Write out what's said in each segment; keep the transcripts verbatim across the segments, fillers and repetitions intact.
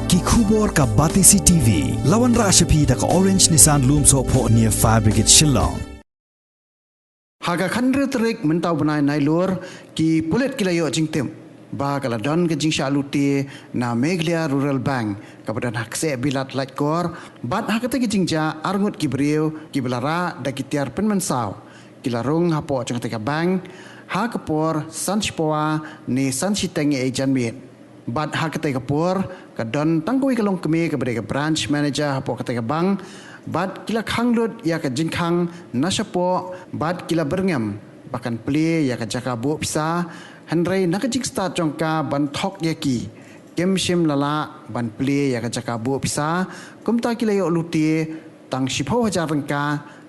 Ki khubor ka Batesi T V. La wanrah sha phi da ka Orange Nissan Lumsohphoh near Fire Brigade Shillong. Ha ka khathynriew tarik mynta u bnai Nailur, ki pulit ki la ïoh jingtip ba ka la don ka jingshah lute na Meghalaya Rural Bank kaba don ha Kseh Bilat Laitkor, bad ha katei ka jingjia arngut ki briew kiba la rah da ki tiar pynmynsaw ki la rung hapoh jong katei ka bank ha ka por san shiphew ne san shiteng janmiet. Bad ha katei ka por ka don tang kawei ka longkmie kaba dei ka branch manager hapoh katei ka bank, bad ki la khang lut ïa ka jingkhang na shapoh, bad ki la byrngem ba kan plie ïa ka jaka buh pisa, hynrei na ka jingstad jong ka ban thok ïa ki, kim shym la lah ban plie ïa ka jaka buh pisa. Kumta ki la ïoh lute tang shiphew hajar tyngka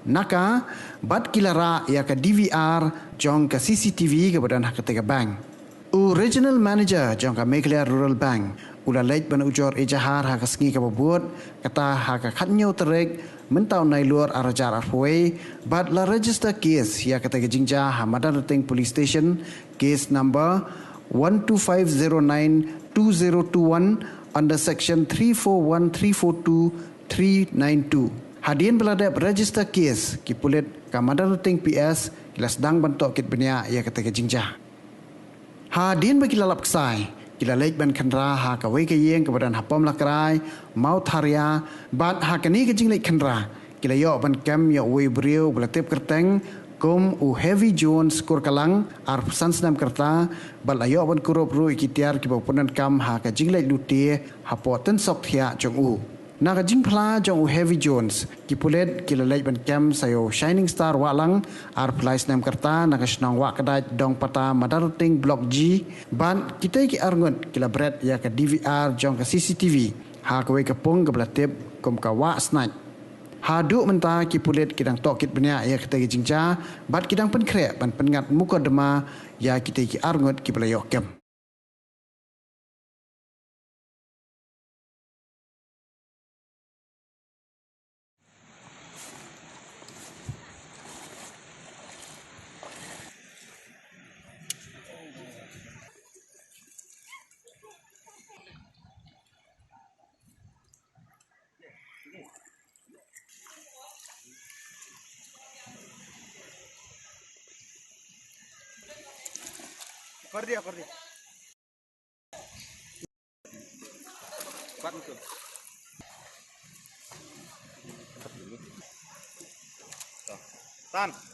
na ka, bad ki la rah ïa ka D V R jong ka C C T V kaba don ha katei ka bank. U Regional Manager jong ka Meghalaya Rural Bank u la leit ban ujor ejahar ha ka sngi kaba bud, kata ha ka khathynñiew tarik mynta u Nailur arhajar arphew wei, bad la register case ïa katei ka jingjia ha Madanrting Police Station, case number one two five zero nine two zero two one under section three four one three four two three nine two. Hadien ba la dep register case, ki pulit ka Madanrting P S ki la sdang ban tohkit bniah ïa katei ka jingjia. Hadien ba ki la lap ksai, ki la leit ban khynra ha kawei ka ïing kaba don ha Pom Lakrai, Mawtharia, bad ha kane ka jingleit khynra ki la ïoh ban kem ïa uwei u briew ba la tip kyrteng kum u Heavy Jones Kurkalang, arphew san snem ka rta, bad la ïoh ban kurup ruh ïa ki tiar kiba pyndonkam ha ka jingleit lute hapoh tynsuk thiah jong u. Na ka jingphla jong u Heavy Jones, ki pulit ki la leit ban kem sa ïa u Shining Star Wahlang, arphew lai snem ka rta, na ka shnong Wahkdait, Dongpata, Madanrting Block G, bad kitei ki arngut ki la bret ïa ka D V R jong ka C C T V ha kawei ka pung kaba la tip kum ka Wah Snait. Haduh mynta ki pulit ki dang tohkit bniah ïa katei ka jingjia, bad ki dang pynkhreh ban pynngat mukotduma ïa kitei ki arngut kiba la ïoh kem. कर दिया, कर दिया। बात मत करो। तान।